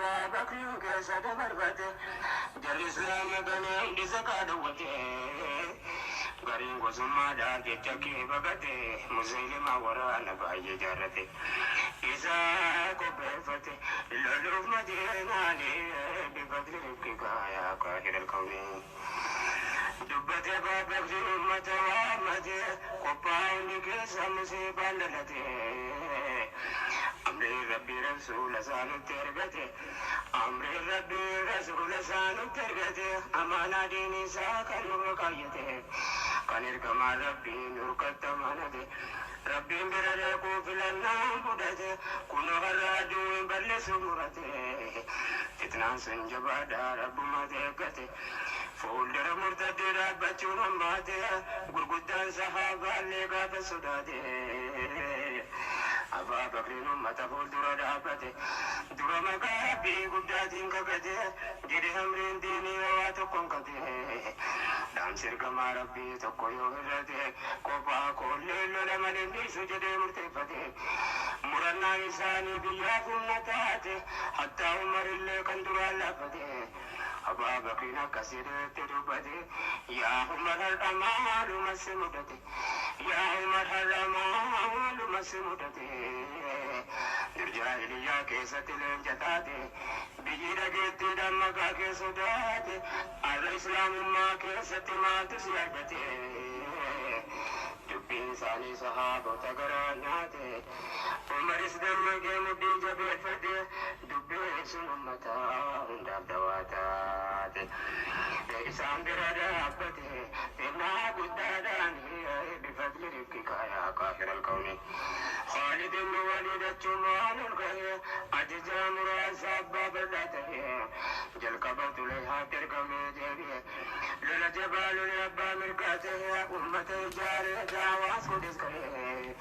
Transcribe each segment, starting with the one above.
Abbaa Bakriin keessa dabarfate. Jarri Islaama ganee hundi zakaa dhowwate. Gariin gosummaadhaaf jecha kee baqate. Musliima waraana baay'ee jaarrate. Isa qopheeffate loluuf Madiinaani bifadli rifqika yaa qaahira alkawni. Dubbate Abbaa Bakriin uummata waammate, qophaa'e hundi keessa musiibaan dhalate. Amriin Rabbii Rasuula isaa nutti ergate. Amriin Rabbii Rasuula isaa nutti ergate. Amaanaa diinii isaa kan nurra kaayyate. Kan ergamaan Rabbii nurkatti amanate. Rabbiin bira dhaquu filannaan fudhate. Kunoo har'a aduun balleessuuf murate. Fitnaan sun jabaadha, Rabbumatu eeggate. Fuuldura murtaddii dhaabbachuun hammaate. Gurguddaan sahaabaallee gaafa sodaate. Abbaa Bakriin ummata fuuldura dhaabbate. Dura maqaa Rabbii guddaatiin kakate. Jedhe amriin diinii yoo waa tokkoon kate. Dhaamsi ergamaa Rabbii tokko yoo hir'ate, kophaa koollee lola malee hin dhiisu jedhee murteeffate. Murannaan isaanii biyyaaf humna taate. Hattaa Umarillee kan duraan laaffate. Abbaa Bakriin akkas jedhee dubbate. Yaa Umar, har'a maaluma si mudate? Yaa Umar, har'a maaluma si mudate? Dur jaahiliyyaa keessatti leenca taate. Biyyi dhageettiidhaan maqaa kee sodaate. Har'a Islaamummaa keessatti maaltu si argate? Dubbiin isaanii sahaabota garaa nyaate. Umaris dammaqee mudhii jabeeffate. Dubbiin sun ummata hundaaf dawaa taate. Isaan bira dhaabbate xinnaa guddaadhaan bifadli rifqika yaa qaahira alkawni. Khaalid ibn Walid achumaan ol ka'e, ajajaa muraasa abbaa bal'aa ta'e. Jalqaba Tulehaatti ergamee deebi'e. Lola jabaa lole, abbaa mirgaa ta'e. Ummata ijaaree daawaas godhes ka'e.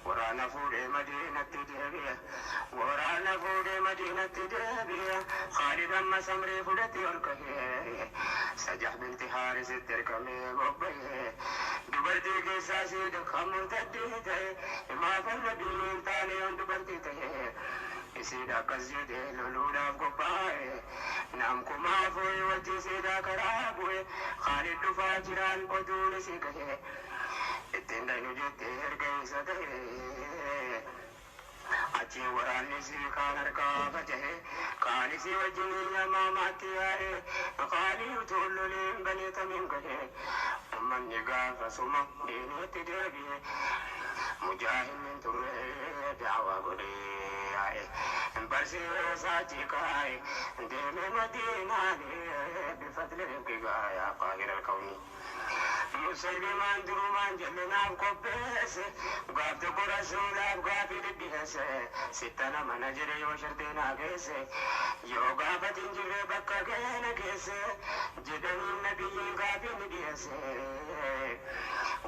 Waraana fuudhee Madiinatti deebi'e. Waraana fuudhee Madiinatti deebi'e. Khaalid amma samrii fudhatee ol ka'e. Sajah binti Haarisitti ergamee bobba'e. Dubartii keessaa siidha kan murtaddii ta'e. Himaa farra diinii hin taane yoon dubartii ta'e. Isiidha akkas jedhee loluudhaaf qophaa'e. Nam kumaa fu'ee wajji isiidha karaa bu'e. Khaalid dhufaa jiraan oduun isii gahe. Ittiin dhaynu jettee erga isa ta'e. Achiin waraanni isii kaan harkaa faca'e. Kaan isii wajjin yamaamaatti yaa'e. Qaalii utuu loleen banee tamiin gahe. Ummanni gaafa suma diiniitti deebi'e. Mujaahidni turre daawaa godhee yaa'e. Barsiisaa ciqaa'e deeme Madiinaani bifadli rifqikaa yaa qaahira alkawni. Musliimaan durumaan jal'inaaf qopheesse. Gaaf tokko Rasuulaaf gaafii dhidhiyeesse. Sittana mana jedhe yoo shartee naa geesse. Yoo gaafatin jirre bakka keena geesse. Jedhaniin nabiyyiin gaafii ni dhiyeesse.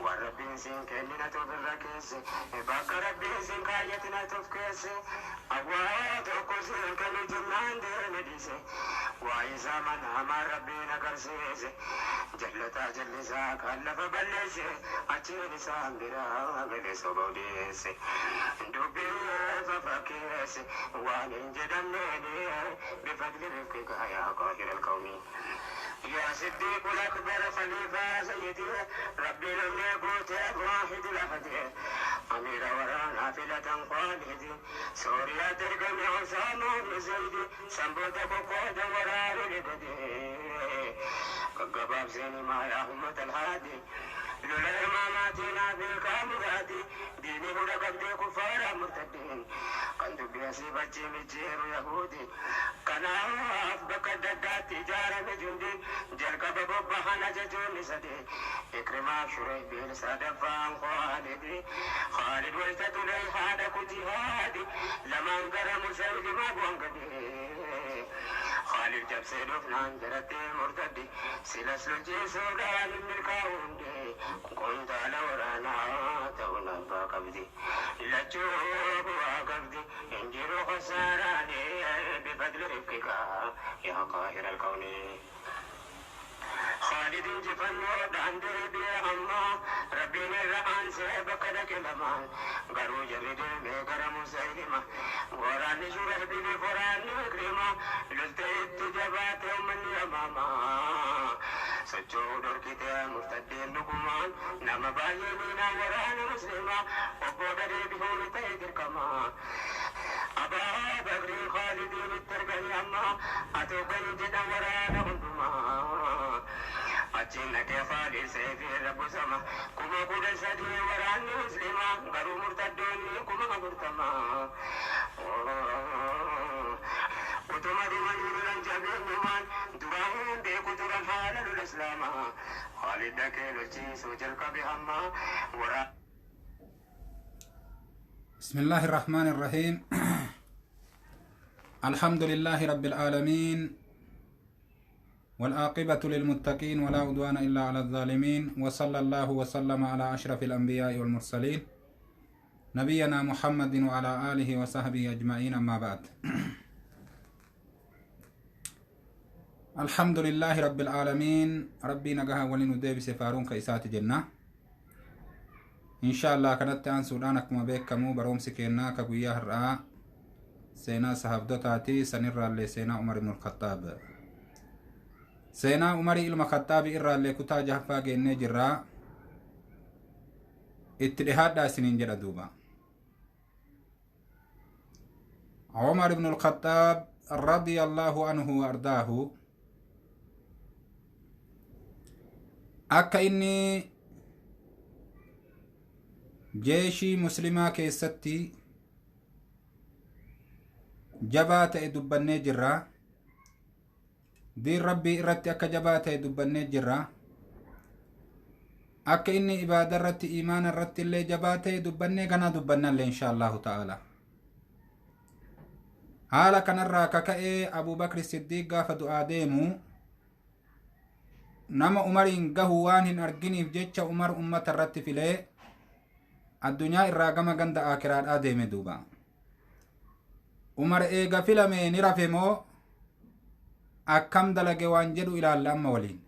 Waan Rabbiin siin kennina toof irra keesse. Bakka Rabbiin siin kaayyatina toof keesse. Awwaa tokko siin kennu jennaan deeme dhiise. Waa isaa mana hamaan Rabbiin agarsiise. Jallataa jallisaa kan lafa balleesse. Achiin isaan biraa galee soba odeesse. Dubbii fafakkeesse waan hin jedhamneen bifadli rifqika yaa qaahira alkawni. يا صديق الأكبر، خليفة سيدي، ربي لم يقوت واحد الأحد، أمير ورانا فلة خالد، سوريا ترقم عسامة بن زيد، سنبوت قود ورار لبدي قباب زين ما يا أمة الهادي. لولا إماماتنا بالكاملات ديني هدى قبضي كفار مرتدين kan dubbii asii bachi mijjeeru Yahudi. Kanaaf bakka adda addaatti ijaarame jundi. Jalqaba bobbahan ajajoonni sadi, Ikrimaaf Shureybiil, sadaffaan Khaalidi. Khaalid wayta Tuleyhaa dhaqu jihaadi lamaan gara Musaylimaa bu'an gadi. Khaalid cabsee dhufnaan jaratee murtaddi. Silas lolchiisuudhaan hin milkaa'u hundi. Qondaala waraanaa ta'uun abbaa qabdi. Lachuu bu'aa qabdi. Injiru khasaaraani bifadli rifqika yaa qaahira alkawni. Khaalid injifannoodhaan deebi'e amma Rabbiin irra aansee bakka dhaqe lamaan garuu jarri deemee gara Musaylima waraanni Shurahbiiliif waraanni Ikrima lolte itti jabaate ummanni Yamaama socho'uu dhorkite murtaddeen dhugumaan nama baay'ee miinaan waraana Muslima obbooda deebi'uun ta'e dirqama. Abaa Bakrii Khaalidiin itti erganii amma atoo gani jedhan waraana hundumaa. Achiin dhaqee Khaalid seefii irra busama 13,000 waraanni Muslima garuu murtaddoonni 40,000. Utuma dhumanii lolan jabeenyumaan duraan beeku turan haala lola Islaamaa. Khaalid dhaqee lolchiisuu jalqabe hamma waraana. بسم الله الرحمن الرحيم. الحمد لله رب العالمين، والعاقبة للمتقين، ولا عدوان إلا على الظالمين، وصلى الله وسلم على أشرف الأنبياء والمرسلين نبينا محمد وعلى آله وصحبه أجمعين، أما بعد. الحمد لله رب العالمين. ربي نجاها ولندي بسفارون كإسات جنة إن شاء الله. كانت أن سودانك ما بيكمو برومسي كينا كقويا هرآ سينا صحابدوتاتي سنرى اللي سينا عمر بن الخطاب، سينا عمر ilma Khaxaabi irraallee kutaa jahaffaa geennee jirraa, itti dhihaadhaa isiniin jedha duuba. عمر بن الخطاب رضي الله عنه وأرضاه akka inni jeeshii muslimaa keessatti jabaa ta'e dubbannee jirra. Diin Rabbii irratti akka jabaa ta'e dubbannee jirra. Akka inni ibaada irratti, imaana irratti illee jabaa ta'e dubbannee, ganaa dubbannallee insha Allahu ta'ala. Haala kanarraa kaka'ee Abubakri Siddiiq gaafa du'aa deemu nama Umariin gahu waan hin arginiif jecha Umar ummata irratti filee addunyaa irraa gama ganda akiraadhaa deeme duuba. Umar eega filame ni rafe moo akkam dalage waan jedhu ilaalla amma waliin.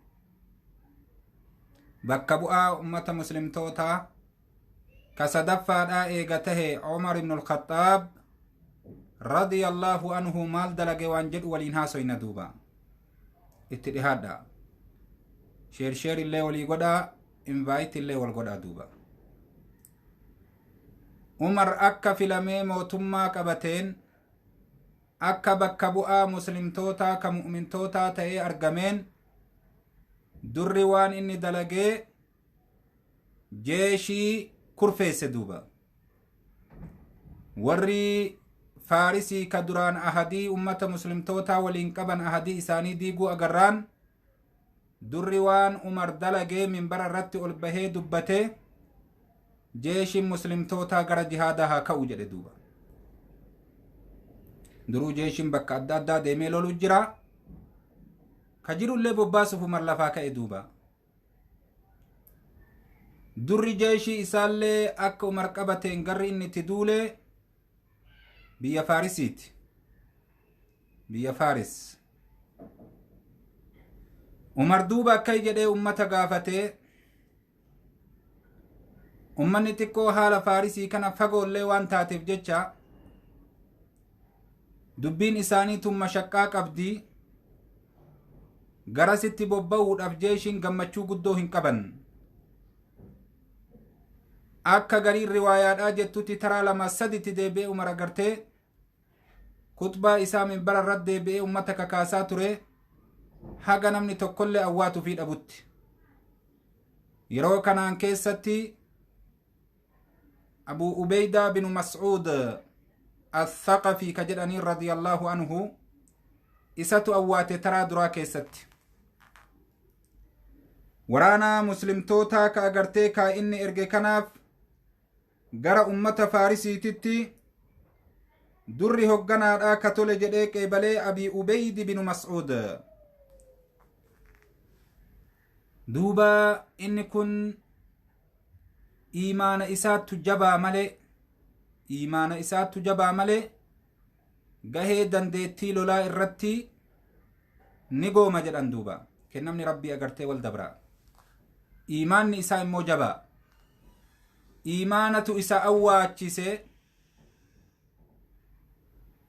Bakka bu'aa ummata muslimtootaa ka sadaffaadhaa eega tahe Umar ibn al-Khattaab radiyallahu anhu maal dalage waan jedhu waliin haasoyna duuba. Itti dhihaadha. Share share illee walii godhaa, invite illee wal godhaa duuba. Umar akka filamee mootummaa qabateen, akka bakka bu'aa muslimtootaa ka mu'mintootaa ta'ee argameen, durri waan inni dalagee jeeshii kurfeesse duuba. Warri Faarisii ka duraan ahadii ummata muslimtootaa waliin qaban ahadii isaanii diiguu agarraan, durri waan Umar dalagee minbara irratti ol bahee dubbatee jeeshiin muslimtootaa gara jihaadaa haa ka'u jedhe duuba. Duruu jeeshiin bakka adda addaa deemee lolu jira. Ka jirullee bobbaasuuf Umar lafaa ka'e duuba. Durri jeeshii isaallee akka Umar qabateen garri inni itti duule biyya Faarisiiti. Biyya Faaris. Umar duuba akka jedhee ummata gaafatee, ummanni xiqqoo haala Faarisii kana fagoollee waan taateef jecha dubbiin isaanii tun mashaqqaa qabdi, garasitti bobba'uudhaaf jeeshiin gammachuu guddoo hin qaban. Akka gariin riwaayaadhaa jettutti taraa lama saditti deebi'ee Umar agartee kutbaa isaa minbara irratti deebi'ee ummata kakaasaa ture haga namni tokkollee awwaatuu fi dhabutti. Yeroo kanaan keessatti Abu Ubeydaa bin Mas'uud Athaqafii ka jedhaniin radiyallahu anhu isatu awwaate taraa duraa keessatti. Waraana muslimtootaa ka agartee kaa inni erge kanaaf gara ummata Faarisiititti durri hogganaadhaa ka tole jedhee qeebalee Abi Ubeydi bin Mas'uud. Duuba inni kun iimaana isaattu jabaa malee, iimaana isaattu jabaa malee gahee dandeettii lolaa irratti ni gooma jedhan duuba. Kennamni rabbii agartee wal dabra. Iimaanni isaa immoo jabaa. Iimaanatu isa awwaachise.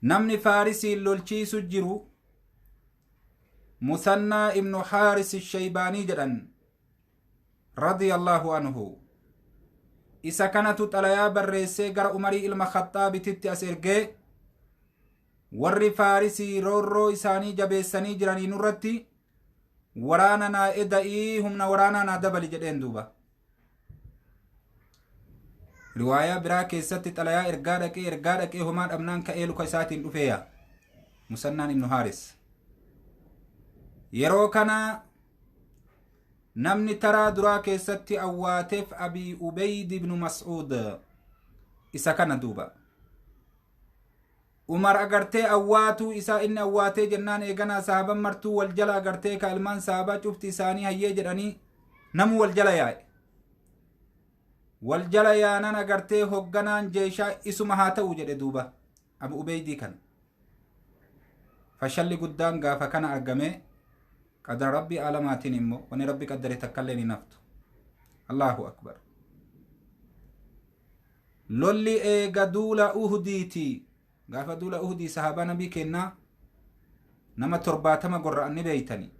Namni Faarisiin lolchiisu jiru Musannaa ibnu Haaris Shaybaanii jedhan radiyallahu anhu. Isa kanatu xalayaa barreessee gara Umarii ilma Khaxaabititti as ergee, warri Faarisii roorroo isaanii jabeessanii jiranii nurratti waraana naa eda'ii, humna waraanaa naa dabali jedheen duuba. Riwaayaa biraa keessatti xalayaa ergaa dhaqee ergaa dhaqee homaa dhabnaan ka'ee luka isaatiin dhufeeya Musannaan ibnu Haaris. Yeroo kana namni taraa duraa keessatti awwaateef Abii Ubeyd ibnu Mas'uud isa kana duuba. Umar agartee awwaatuu isaa inni awwaatee jennaan eeganaa sahaban martuu wal jala agartee ka ilmaan sahabaa cufti isaanii hayyee jedhanii namu wal jala yaa'e. Wal jala yaanan agartee hogganaan jeeshaa isuma haa ta'u jedhe duuba Abu Ubeydii kana. Fashalli guddaan gaafa kana argame. Qadara rabbii aalamaatiin immoo wani rabbi qaddare takkallee ni naftu. Allahu akbar. Lolli eega duula Uhudiiti. Gaafa duula Uhudii sahaabaa nabii kennaa nama 70 gorra'an ni beeytani.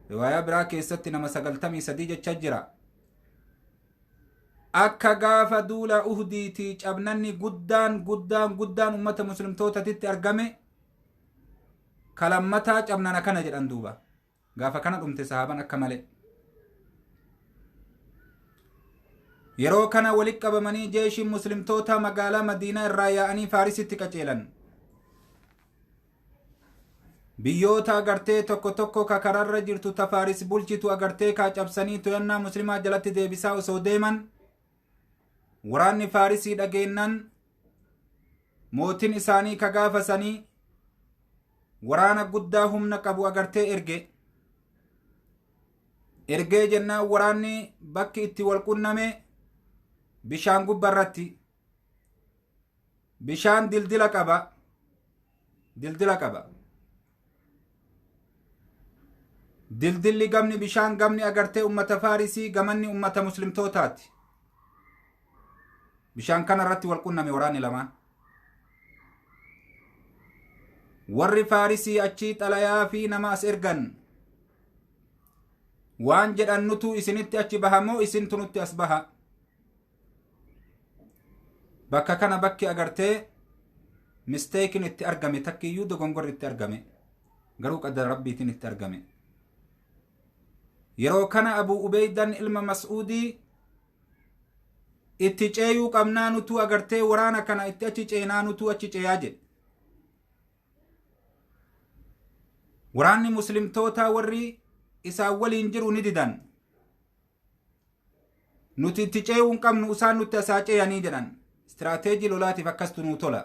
Riwaayaa biraa keessatti nama 93 jecha jira. Akka gaafa duula Uhudiiti cabnanni guddaan guddaan guddaan ummata muslimtootatitti argame kalammataa cabnana kana jedhan duuba. Gaafa kana dhumte sahaaban akka malee. Yeroo kana walitti qabamanii jeeshiin muslimtoota magaalaa Madiinaa irraa yaa'anii Faarisitti qaceelan. Biyyoota agartee tokko tokko ka kararra jirtu ta Faaris bulchitu agartee kaa cabsanii to'annaa muslimaa jalatti deebisaa osoo deeman waraanni Faarisii dhageennan mootiin isaanii ka gaafasanii waraana guddaa humna qabu agartee erge. Ergee jennaan waraanni bakki itti wal qunname bishaan gubbarratti. Bishaan dildila qaba. Dildila qaba. Dildilli gamni bishaan gamni agartee ummata Faarisii gamanni ummata muslimtootaati. Bishaan kana irratti wal qunname waraanni lamaan. Warri Faarisii achii xalayaa fi nama as ergan. Waan jedhan nutu isinitti achi baha moo isintu nutti as baha? Bakka kana bakki agartee misteekin itti argame takkiyyuu dogongorri itti argame. Garuu qadara rabbiitiin itti argame. Yeroo kana Abu Ubeydan ilma Mas'uudii itti ceeyuu qabnaa nutu agartee waraana kana itti achi ceenaa nutu achi ceeyaa jedhe. Waraanni muslimtoota warri isaan waliin jiru ni didan. Nuti itti ceeyuu hin qabnu isaan nutti asaa ceeyanii jedhan. Istiraateejii lolaatiif akkastu nuu tola.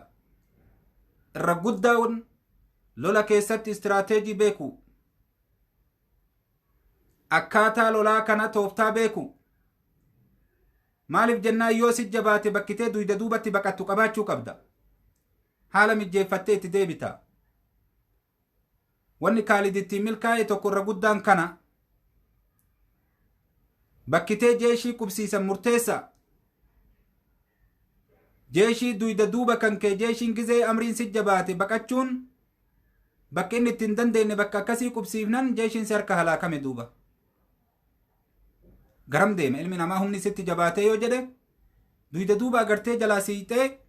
Irra guddaan lola keessatti istiraateejii beeku. Akkaataa lolaa kana tooftaa beeku. Maaliif jennaan yoo si jabaate bakkitee duyda duubatti baqattu qabaachuu qabda. Haala mijjeeffattee itti deebita. Wanni Kaalid ittiin milkaa'e tokko irra guddaan kana. Bakkitee jeeshii qubsiisan murteessa. Jeeshii duyda duuba kan kee jeeshiin gizee amriin si jabaate baqachuun bakki inni ittiin dandeenye bakka akkasii qubsiifnan jeeshiin si harka halaakame duuba. Garam deema ilmi namaa humni sitti jabaatee yoo jedhe duyda duuba agartee jalaa siixee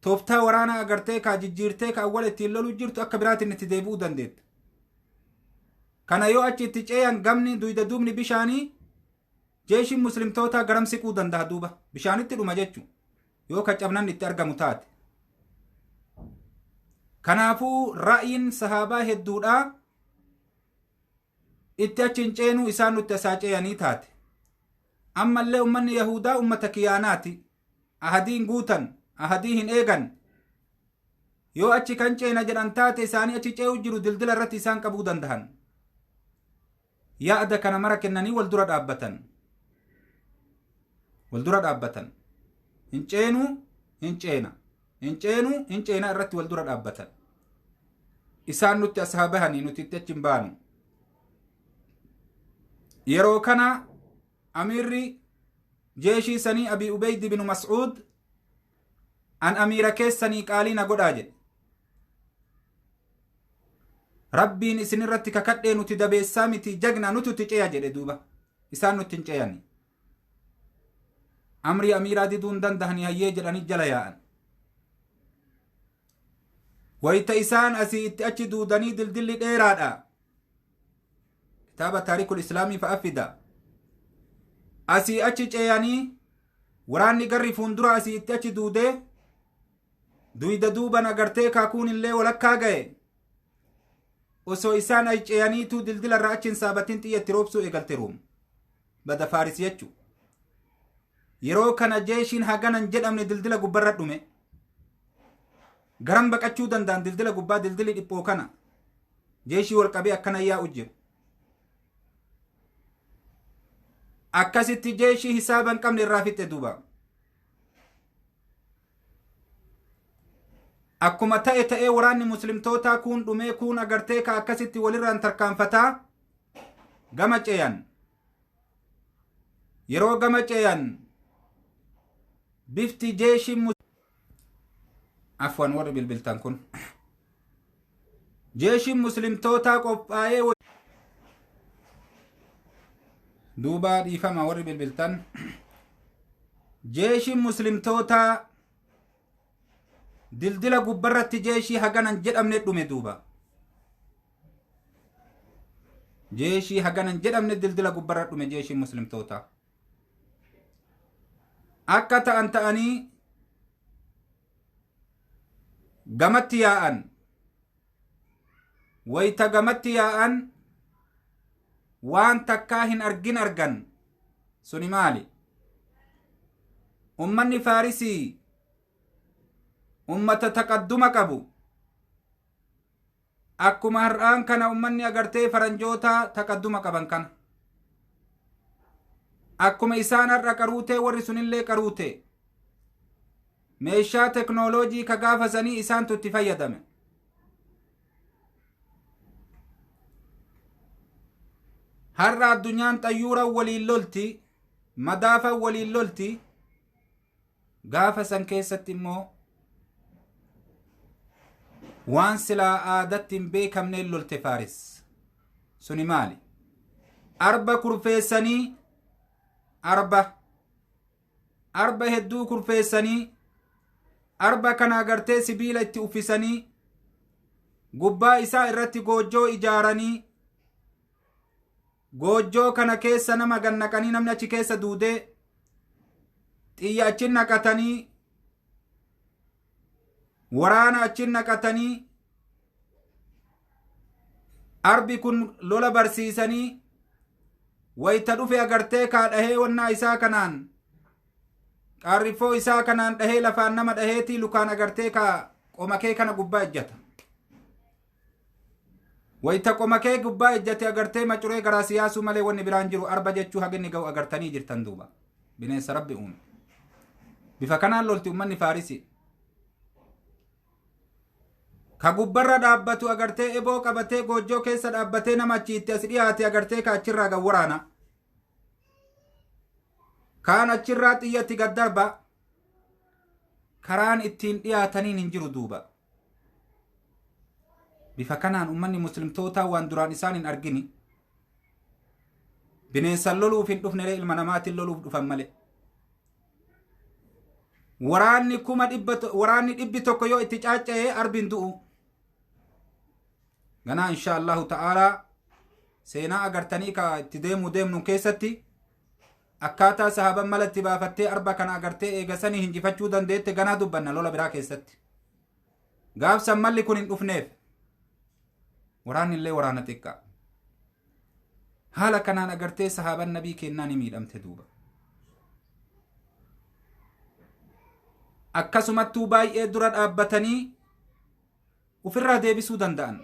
tooftaa waraanaa agartee kaa jijjiirtee ka awwala ittiin loluu jirtu akka biraatiin itti deebi'uu dandeetta. Kana yoo achi itti ceeyan gamni duyda duubni bishaanii jeeshiin muslimtootaa garam siquu danda'a duuba bishaanitti dhuma jechuun yoo ka cabnan itti argamu taate. Kanaafuu ra'yiin sahaabaa hedduudhaa itti achi hin ceenuu isaan nutti asaa ceeyanii taate. Ammallee ummanni Yahudaa ummata kiyaanaati. Ahadii hin guutan, ahadii hin eegan. Yoo achi kan ceena jedhan taate isaanii achi ce'uu jiru dildila irratti isaan qabuu danda'an. Yaada kana mara kennanii wal dura dhaabbatan. Wal dura dhaabbatan. Hin ceenuu, hin ceena. Hin ceenuu, hin ceena irratti wal dura dhaabbatan. Isaan nutti as haa bahanii, nuti itti achi hin baanu. Yeroo kana amiirri jeeshii sanii Abi Ubeydi bin Mas'uud an amiira keessanii qaalii na godhaa jedhe. Rabbiin isin irratti kakadhee, nuti dabeessaa miti, jagna, nuti itti ceya jedhe duuba. Isaan nutti hin ceyani. Amrii amiiraa diduu hin dandahanii, hayyee jedhanii jala yaa'an. Wayita isaan asii itti achi duudanii, dildilli dheeraadha. Kitaaba Taarikul Islaamii fa'a fida. Asii achi ceeyanii, waraanni garri fuuldura asii itti achi duudee, duyda duuban agartee kaakuun illee walakkaa ga'e. Osoo isaan achi ceeyaniitu dildila irraa achi hin saabatin, xiyya itti roobsuu eegalte Ruum. Bada Faaris jechu. Yeroo kana jeeshiin haganan jedhamne dildila gubbarra dhume. Garam baqachuu danda'an? Dildila gubbaa, dildilli dhiphoo kana. Jeeshii wal qabee akkana yaa'u jiru. Akkasitti jeeshii hisaaba hin qabne irraa fixxe duuba. Akkuma ta'e ta'ee, waraanni muslimtootaa kuun dhumee, kuun agartee ka akkasitti walirraan tarkaanfataa gama ceeyan. Yeroo gama ceeyan bifti jeeshii, afwan, warri bilbiltan kun, jeeshiin muslimtootaa qophaa'ee duuba, dhiifama warri bilbiltan, jeeshiin muslimtootaa dildila gubbarratti jeeshii haganan jedhamne dhume duuba. Jeeshii haganan jedhamne dildila gubbarra dhume. Jeeshiin muslimtootaa akka ta'an ta'anii gamatti yaa'an. Wayta gamatti yaa'an waan takkaa hin argin argan. Suni maali? Ummanni Faarisii ummata taqadduma qabu. Akkuma har'aan kana ummanni agartee faranjoota taqadduma qaban kana, akkuma isaan har'a qaruutee, warri sunillee qaruute. Meeshaa teknooloojii ka gaafasanii isaantu itti fayyadame. Har'a addunyaan xayyuura waliin lolti, madaafa waliin lolti. Gaafa san keessatti immoo waan silaa aadatti hin beekamneen lolte Faaris. Suni maali? Arba kurfeessanii, arba hedduu kurfeessanii, arba kana agartee sibiila itti uffisanii, gubbaa isaa irratti goojjoo ijaaranii, goojjoo kana keessa nama gannaqanii, namni achi keessa duudee, xiyya achi naqatanii, waraana achi naqatanii, arbi kun lola barsiisanii, wayta dhufe agartee kaa dhahee, wannaa isaa kanaan, qaarriffoo isaa kanaan dhahee, lafaan nama dhaheetii, lukaan agartee kaa qomakee kana gubbaa ejjata. Wayta qomakee gubbaa ejjate agartee macuree garaa siyaasuu malee wanni biraan jiru. Arba jechuu haginni ga'u agartanii jirtan duuba. Bineensa Rabbi uume. Bifa kanaan lolti ummanni Faarisi. Ka gubbarra dhaabbatu agartee eboo qabatee goojjoo keessa dhaabbatee, nama achi itti as dhiyaate agartee ka achirraa gad waraana. Kaan achirraa xiyyatti gad darba. Karaan ittiin dhiyaataniin hin jiru duuba. Bifa kanaan ummanni muslimtootaa waan duraan isaan hin argini. Bineensan loluuf hin dhufne, ilma namaatiin loluuf dhufan malee. Waraanni 100,000, waraanni 100 yoo itti caacca'ee, arbi hin du'u. Ganaa insha Allahu ta'aalaa seenaa agartanii ka itti deemuu deemnu keessatti akkaataa sahaban mala itti baafattee arba kana agartee eegasanii hinjifachuu dandeette ganaa dubbanna lola biraa keessatti. Gaafsan malli kun hin dhufneef, waraanni illee waraana xiqqaa. Haala kanaan agartee sahaaban nabii kennaa ni miidhamte duuba. Akkasumattuu baay'ee dura dhaabbatanii ofirraa deebisuu danda'an.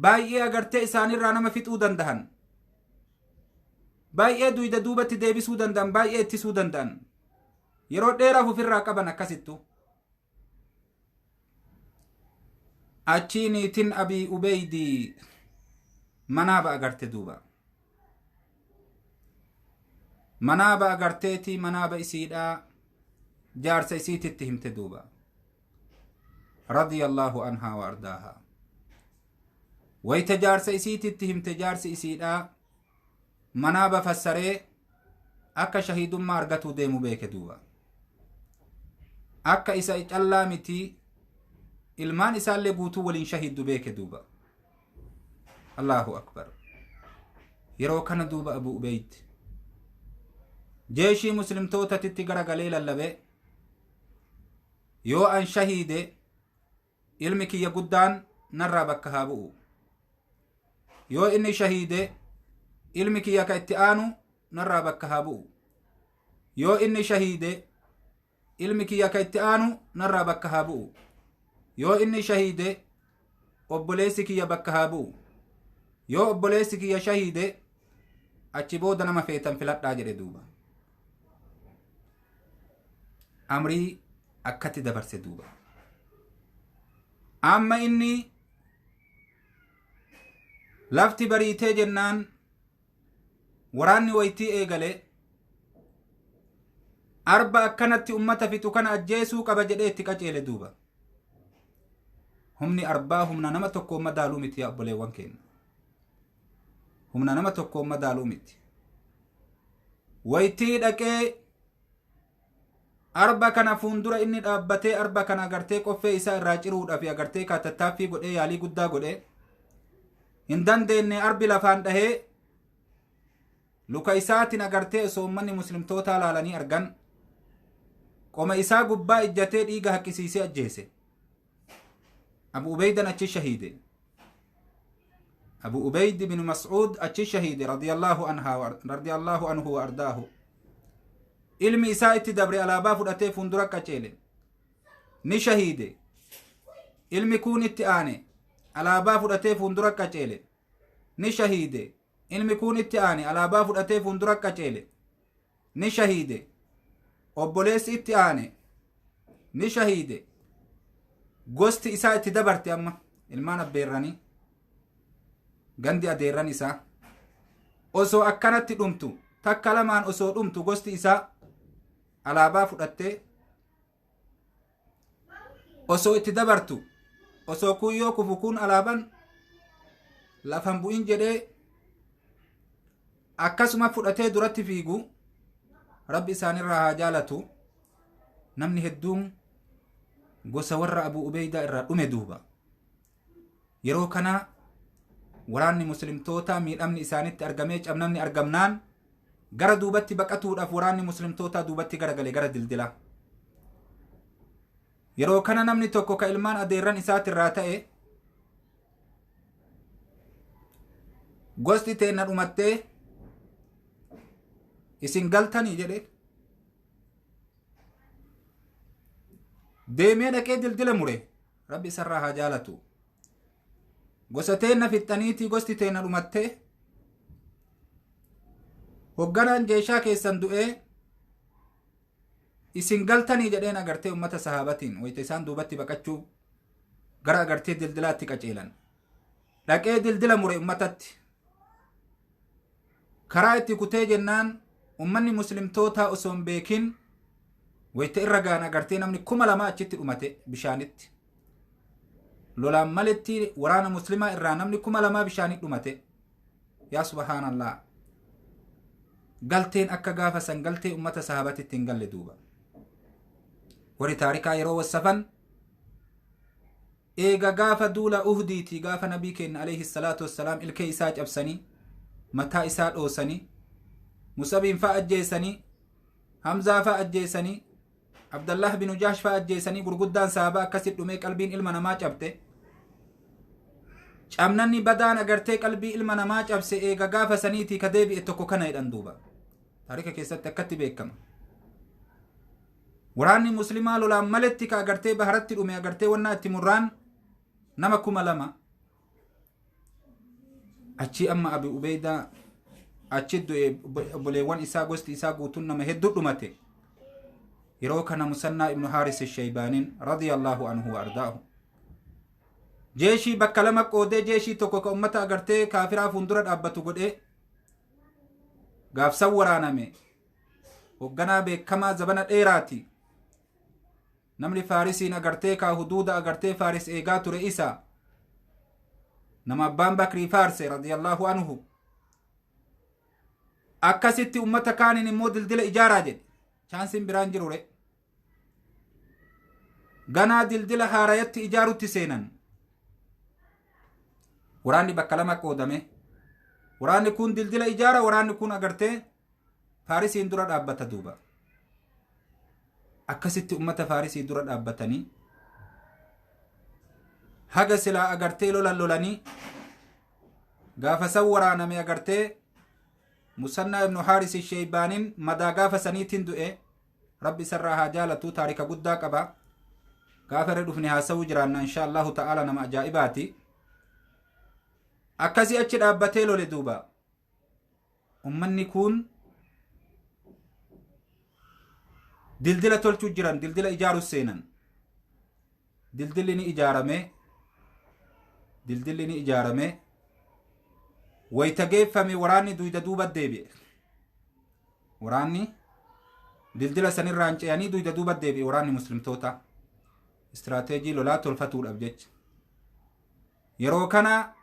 Baay'ee agartee isaanirraa nama fixuu danda'an. Baay'ee duyda duubatti deebisuu danda'an, baay'ee ittisuu danda'an. Yeroo dheeraaf ofirraa qaban akkasittu. Achii niitin Abii Ubeeydi manaaba agarte duuba. Manaaba agarteeti manaaba isiidhaa jaarsa isiititti himte duuba. Radiyallahu anhaa wa ardaahaa. Wayta jaarsa isiititti himte jaarsi isiidhaa manaaba fassaree akka shahiidummaa argatuu deemu beeke duuba. Akka isa callaa miti ilmaan isaallee guutuu waliin shahiiddu beeke duuba. Allahu akbar. Yeroo kana duuba Abu Ubeyd jeeshii muslimtootatitti garagalee lallabe, yoo an shahiide ilmi kiyya guddaan narraa bakka haa bu'u, yoo inni shahiide ilmi kiyya ka itti aanu narraa bakka haa bu'u, yoo inni shahiide ilmi kiyya ka itti aanu narraa bakka haa bu'u, yoo inni shahiide obboleessi kiyya bakka haa bu'u, yoo obboleessi kiyya shahiide achi booda nama feetan filadhaa jedhe duuba. Amrii akkatti dabarse duuba. Amma inni lafti bariitee jennaan waraanni waytii eegale arba akkanatti ummata fixu kana ajjeesuu qaba jedhee itti qaceele duuba. Humni arbaa humna nama tokkoon madaaluu miti yaa obboleewwan keenya. Humna nama tokkoon madaaluu miti. Waytii dhaqee arba kana fuundura inni dhaabbatee arba kana agartee qoffee isaa irraa ciruudhaaf agartee tattaaffii godhee yaalii guddaa godhee hin dandeenye arbi lafaan dhahee luka isaatiin agartee osoo uummanni muslimtootaa laalanii argan qoma isaa gubbaa ijjatee dhiiga haqqisiisee ajjeese. Abu Ubeydan achi shahiide. Abu Ubeyd bin Mas'uud achi shahiide radiyallahu anha radiyallahu anhu wa ardaahu. Ilmi isaa itti dabre alaabaa fudhatee fuundura qaceele. Ni shahiide. Ilmi kun itti aane alaabaa fudhatee fuundura qaceele. Ni shahiide. Ilmi kun itti aane alaabaa fudhatee fuundura qaceele. Ni shahiide. Obboleessi itti aane ni shahiide. Gosti isaa itti dabarte amma ilmaan abbeerranii gandi adeerran isaa osoo akkanatti dhumtu takka lamaan osoo dhumtu gosti isaa alaabaa fudhattee osoo itti dabartu osoo kun yoo kufu kun alaaban lafan bu'in jedhee akkasuma fudhatee duratti fiigu rabbi isaanirraa haa jaalatu. Namni hedduun gosa warra Abu Ubeydaa irraa dhume duuba. Yeroo kana waraanni muslimtoota miidhamni isaanitti argamee cabnamni argamnaan gara duubatti baqatuudhaaf waraanni muslimtoota duubatti garagale gara dildila. Yeroo kana namni tokko ka ilmaan adeerran isaatirraa ta'e gosti teenna dhumattee isin galtanii jedhe deemee dhaqee dildila mure. Rabbi isarraa haa jaalatu. Gosa teenna fixxaniitii gosti teenna dhumattee hogganaan jeeshaa keessan du'ee isin galtanii jedheen agartee ummata sahaabatiin wayita isaan duubatti baqachuu gara agartee dildilaatti qaceelan. Dhaqee dildila mure ummatatti. Karaa itti kutee jennaan ummanni muslimtootaa osoo hin beekin wayita irra ga'an agartee namni 2000 achitti dhumate bishaanitti. Lolaan maletti waraana muslimaa irraa namni 2000 bishaanitti dhumate. Yaa subhaanallah. Galteen akka gaafa san galtee ummata sahaabatitti hin galle duuba. Warri taarikaa yeroo wassafan eega gaafa duula Uhdiiti gaafa nabii keenya alayhi salaatu wassalaam ilkee isaa cabsanii mataa isaa dhoosanii Musabiin fa'a ajjeesanii Hamzaa fa'a ajjeesanii Abdallah bin Jahsh fa'a ajjeesanii gurguddaan sahabaa akkasitti dhumee qalbiin ilma namaa cabte. Cabnanni badaan agartee qalbii ilma namaa cabse eega gaafa saniitii ka deebi'e tokko kana jedhan duuba. Taarika keessatti akkatti beekama. Waraanni muslimaa lolaan maletti ka agartee baharatti dhume agartee wannaa itti murraan nama 2000. Achi amma Abi Ubeydaa achi du'e obboleewwan isaa gosti isaa guutuun nama hedduu dhumate. Yeroo kana Musannaa ibnu Haaris Shaybaaniin radiyallahu anhu wa ardaahu. Jeeshii bakka lama qoodee jeeshii tokko ka ummata agartee kaafiraa fuuldura dhaabbatu godhee gaafsan waraaname. Hoogganaa beekamaa zabana dheeraati. Namni Faarisiin agartee kaa huduuda agartee Faaris eegaa ture isa. Nama abbaan Bakrii faarse radiyallahu anhu. Akkasitti ummata kaaniin immoo dildila ijaaraa jedhe. Chaansiin biraan jiru re. Ganaa dildila haarayatti ijaarutti seenan. Waraanni bakka lama qoodame. Waraanni kun dildila ijaara, waraanni kun agartee Faarisiin dura dhaabbata duuba. Akkasitti ummata Faarisii dura dhaabbatanii haga silaa agartee lolan lolanii gaafa san waraaname agartee Musannaa ibnu Haaris Sheeybaaniin madaa gaafa saniitiin du'e. Rabbi isarraa haa jaalatu, taarika guddaa qaba. Gaafa irra dhufne haasawuu jiraanna insha Allahu ta'ala, nama ajaa'ibaati. Akkasii achi dhaabbatee lole duuba. Ummanni kun dildila tolchuu jiran, dildila ijaaru seenan. Dildilli ni ijaarame. Dildilli ni ijaarame. Wayita geeffame waraanni duyda duuba deebi'e. Waraanni dildila sanirraan ce'anii duyda duuba deebi'e waraanni muslimtoota. Istiraateejii lolaa tolfatuudhaaf jecha. Yeroo kana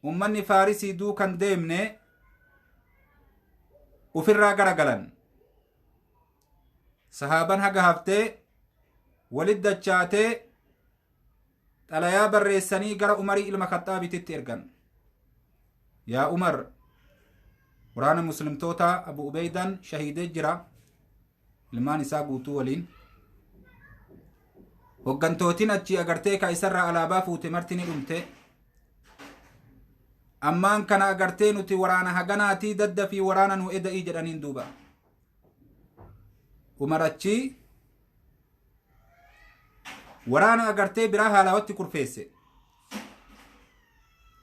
ummanni Faarisii duukan deemne ufirraa garagalan. Sahaaban haga haftee walit dachaatee xalayaa barreessanii gara Umarii ilma Khaxaabititti ergan. Yaa Umar, waraana muslimtoota Abu Ubeydaan shahiidee jira ilmaan isaa guutuu waliin. Hoggantootiin achii agartee ka isarraa alaabaa fuute marti ni dhumte. Ammaan kana agartee nuti waraana haganaatii dadda fi waraana nu eda'ii jedhaniin duuba. Umar achii waraana agartee biraa haalawatti kurfeesse.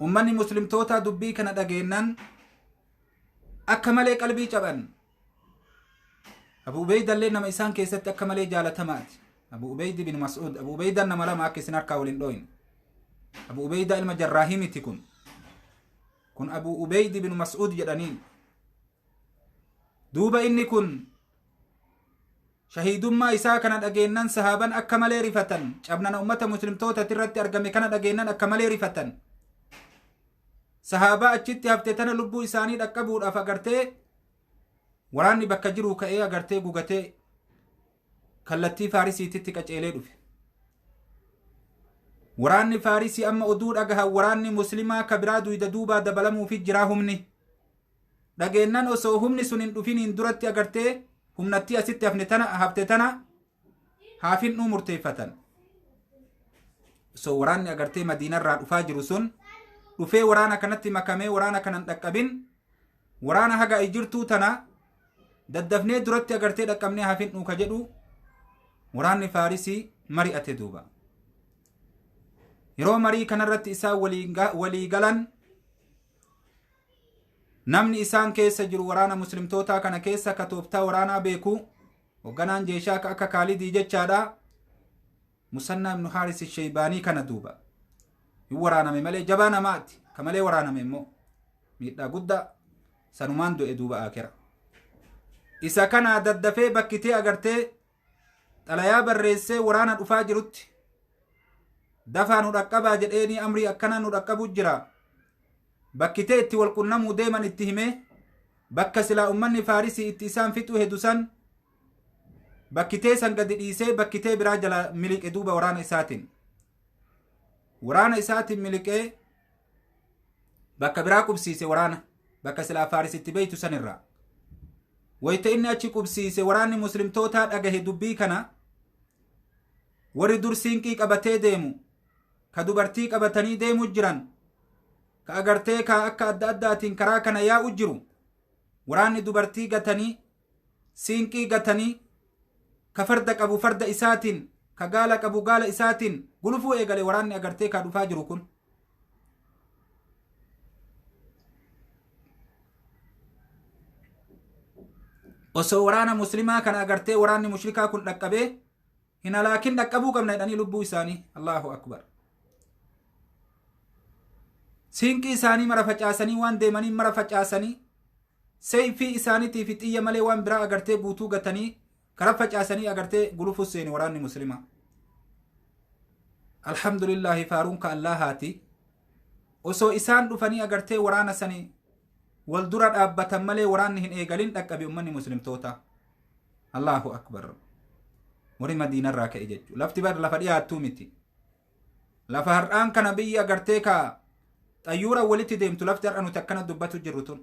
Ummanni muslimtoota dubbii kana dhageennan akka malee qalbii caban. Abu Ubeydallee nama isaan keessatti akka malee jaalatamaati. Abu Ubeydi bin Mas'ud. Abu Ubeydaan nama lama akka isin harkaa waliin dhooyin. Abu Ubeydaa ilma Jarraahii miti kun. Kun Abu Ubeydi bin Mas'ud jedhaniin. Duuba inni kun shahiidummaa isaa kana dhageennan sahaaban akka malee rifatan. Cabnana ummata muslimtoota irratti argame kana dhageennan akka malee rifatan. Sahaabaa achitti hafte tana lubbuu isaanii dhaqqabuudhaaf agartee waraanni bakka jiru ka'ee agartee gugatee kallattii Faarisiititti qaceelee dhufe. Waraanni Faarisii amma oduu dhagahan waraanni muslimaa ka biraa duyda duubaa dabalamuufi jiraa humni. Dhageennan osoo humni sun hin dhufiniin duratti agartee humnattii asitti hafne tana hafte tana haafinnuu murteeffatan. Osoo waraanni agartee Madiinarraa dhufaa jiru sun dhufee waraana kanatti makamee waraana kanan dhaqqabin waraana haga jirtuu tana daddafnee duratti agartee dhaqqabnee hafinnuu ka jedhu waraanni Faarisii mari'ate duuba. Yeroo marii kanarratti isaan walii galan namni isaan keessa jiru waraana muslimtootaa kana keessa ka tooftaa waraanaa beeku hoogganaan jeeshaa ka akka Kaalidii jechaadha. Musannaa ibnu Haaris Sheeybaanii kana duuba. Hin waraaname malee jabaa namaati. Ka malee waraaname immoo miidhaa guddaa sanumaan du'e duuba akira. Isa kana daddafee bakkitee agartee xalayaa barreessee waraana dhufaa jirutti dafaa nu dhaqqabaa jedheenii amrii akkana nu dhaqqabu jira. Bakkitee itti wal qunnamuu deeman itti himee bakka silaa ummanni Faarisii itti isaan fixuu hedu san bakkitee san gadi dhiisee bakkitee biraa jala miliqe duuba waraana isaatiin. Waraana isaatiin miliqee bakka biraa qubsiise waraana bakka silaa Faarisitti beeytu sanirraa. Wayita inni achi qubsiise waraanni muslimtootaa dhagahe dubbii kana warri dur siinqii qabatee deemu ka dubartii qabatanii deemu jiran ka agartee ka akka adda addaatiin karaa kana yaa'u jiru waraanni dubartii gatanii siinqii gatanii ka farda qabu farda isaatiin ka gaala qabu gaala isaatiin gulufuu eegale waraanni agartee ka dhufaa jiru kun. Osoo waraana muslimaa kana agartee waraanni mushrikaa kun dhaqqabee hin halaakin dhaqqabuu qabna jedhanii lubbuu isaanii. Allahu akbar. Siinqii isaanii mara facaasanii waan deemanii mara facaasanii seeyfii isaaniitii fi xiyya malee waan biraa agartee guutuu gatanii kara facaasanii agartee gulufu seeni waraanni muslimaa. Alhamdulillaahi faaruun ka Allahaati. Osoo isaan dhufanii agartee waraana sanii wal dura dhaabbatan malee waraanni hin eegalin dhaqqabe ummanni muslimtoota. Allahu akbar. Warri Madiinarraa ka'e jechuudha. Lafti bar lafa dhiyaattuu miti. Lafa har'aan kana biyyi agartee ka xayyuura walitti deemtu lafti har'a nuti akkana dubbatu jirru tun.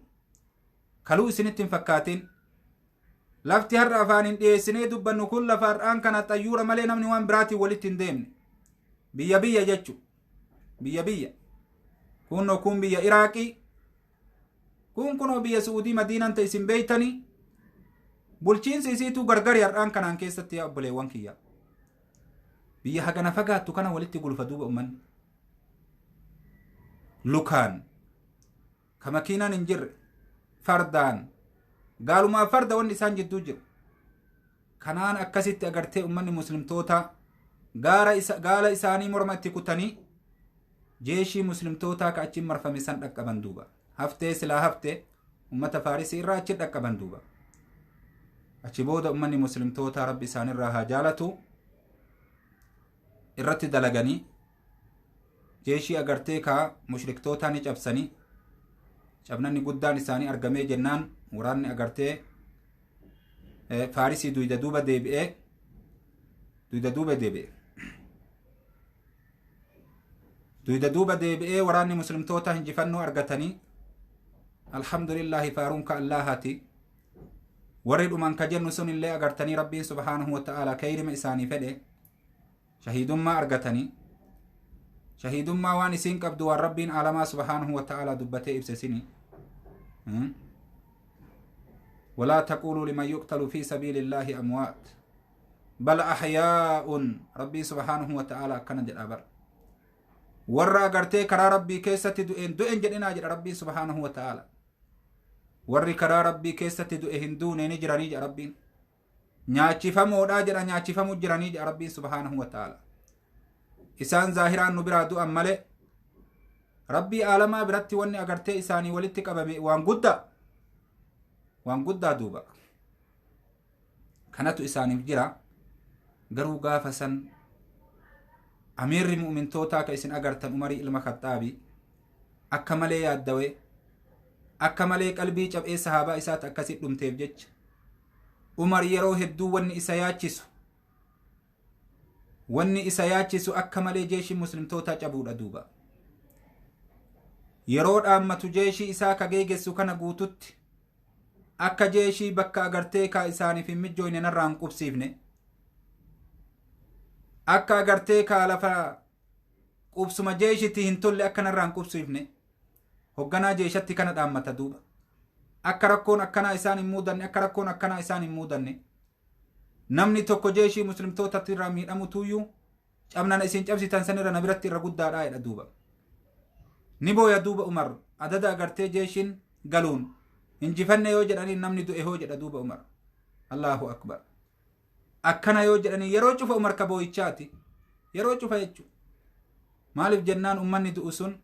Kaluu isinitti hin fakkaatin. Lafti har'a afaan hin dhiyeessinee dubbannu kun lafa har'aan kana xayyuura malee namni waan biraatiin walitti hin deemne. Biyya biyya jechuudha. Biyya biyya. Kunoo kun biyya Iraaqii. Kun kunoo biyya Su'uudii Madiinaan ta'e isin beeytanii. Bulchiinsi isiituu gargari har'aan kanaan keessatti yaa obboleewwan kiyya. Biyya hagana fagaattu kana walitti gulfa duuba ummanni. Lukaan ka makiinaan hin jirre fardaan gaalumaa farda wanni isaan jidduu jiru. Kanaan akkasitti agartee ummanni muslimtoota gaala isaanii morma itti kutanii jeeshii muslimtootaa ka achiin marfame san dhaqqaban duuba. Haftee silaa haftee ummata Faarisii irraa achi dhaqqaban duuba. Achi booda ummanni muslimtoota rabbi isaanirraa haa jaalatu irratti dalaganii jeeshii agartee ka mushriktootaa ni cabsanii cabnanni guddaan isaanii argamee jennaan waraanni agartee Faarisii duyda duuba deebi'ee duyda duuba deebi'e. Duyda duuba deebi'ee waraanni muslimtoota injifannoo argatanii alhamdulillaahi faaruun ka Allahaati. Warri dhuman ka jennu sun illee agartanii rabbiin subhaanahu wa ta'ala kayrima isaanii fedhe shahiidummaa argatanii shahiidummaa waan isiin qabdu waan rabbiin aalamaa subhaanahu wa ta'ala dubbatee ibse sini. Walaa taquuluu liman yuqtalu fi sabiilillaahi amwaat bal ahyaa'un rabbii subhaanahu wa ta'ala akkana jedha bar. Warra agartee karaa rabbii keessatti du'een du'een jedhinaa jedha rabbiin subhaanahu wa ta'ala. Warri karaa rabbii keessatti du'e hin duune ni jiranii jedha rabbiin. Nyaachifamoodhaa jedha nyaachifamuu jiranii jedha rabbiin subhaanahu wa ta'ala. Isaan zaahiraan nu biraa du'an malee rabbii aalamaa biratti wanni agartee isaanii walitti qabame waan guddaa waan guddaa duuba. Kanatu isaaniif jira. Garuu gaafa san amiirri mu'mintootaa ka isin agartan Umarii ilma Khaxxaabi akka malee yaaddawee akka malee qalbii cabee sahaabaa isaatti akkasi dhumteef jecha Umar yeroo hedduu wanni isa yaachisu akka malee jeeshii muslimtootaa cabuudha duuba. Yeroo dhaammatu jeeshii isaa ka geegessu kana guututti akka jeeshii bakka agartee kaa isaaniif hin mijjooyne narraa hin qubsiifne akka agartee kaa lafa qubsuma jeeshitti hin tolle akka narraa hin qubsiifne hogganaa jeeshatti kana dhaammata duuba. Akka rakkoon akkanaa isaan hin muudanne akka rakkoon akkanaa isaan hin muudanne namni tokko jeeshii muslimtootatti irraa miidhamutuyyuu cabnana isin cabsitan sanirra na biratti irra guddaadhaa jedha duuba. Ni booya duuba Umar adada agartee jeeshiin galuun injifanne yoo jedhanii namni du'e hoo jedha duuba Umar. Allahu akbar. Akkana yoo jedhanii yeroo cufa Umar ka boo'ichaati yeroo cufa jechuudha. Maaliif jennaan ummanni du'u sun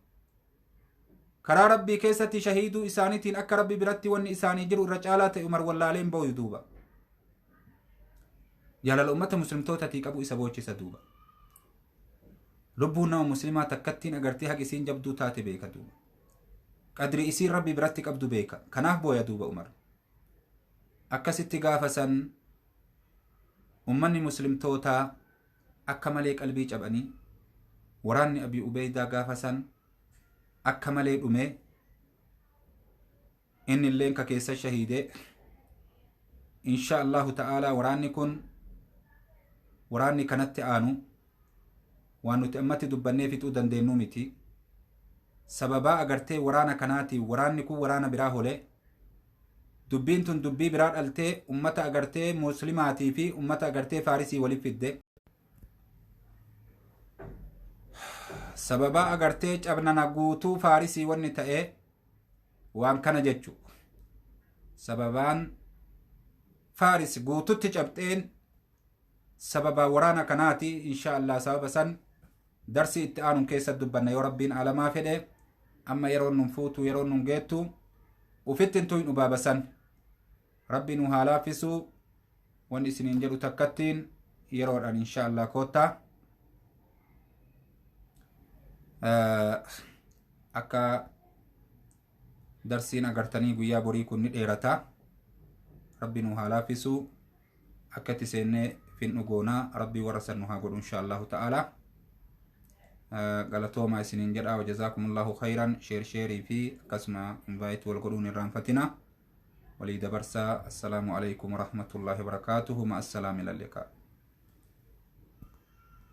karaa rabbii keessatti shahiiduu isaaniitiin akka rabbi biratti wanni isaanii jiru irra caalaa ta'e Umar wallaaleen booyu duuba. Jaalala ummata muslimtootatii qabu isa boochisa duuba. Lubbuun nama muslimaa takkattiin agartee haqi isiin jabduu taate beeka duuba. Qadri isiin rabbi biratti qabdu beeka. Kanaaf booya duuba Umar. Akkasitti gaafa san ummanni muslimtootaa akka malee qalbii cabanii waraanni Abi Ubeydaa gaafa san akka malee dhume inni illeen ka keessa shahiidee insha Allahu ta'ala waraanni kun waraanni kanatti aanu waan nuti ammatti dubbannee fixuu dandeenyu miti. Sababaa agartee waraana kanaatiin waraanni kun waraana biraa hole dubbiin tun dubbii biraa dhaltee ummata agartee muslimaatii fi ummata agartee Faarisii waliif fidde. Sababaa agartee cabnana guutuu Faarisii wanni ta'ee waan kana jechu. Sababaan Faaris guututti cabxeen sababa waraana kanaati insha Allah sababa san darsii itti aanuun keessa dubbanna yoo rabbiin aalamaa fedhe. Amma yeroon nun fuutu, yeroon nun geettu, ufitti hin tuynu baabasan. Rabbi nu haa laaffisu. Wanni isiniin jedhu takkattiin yeroodhaan insha Allah koottaa. Akka darsiin agartanii guyyaa borii kun ni dheerata. Rabbi nu haa laaffisu. Akka itti seennee finnu goonaa. Rabbii warra san nu haa godhu insha Allahu ta'ala. Galatoomaa isiniin jedha. Wajazaakumullahu khayran. Share sheerii fi akkasuma invite wal godhuun irraanfatina. Walii dabarsaa. Assalaamu alaikum warahmatullaahi wabarakaatuhu. Ma assalaam ila liqaa.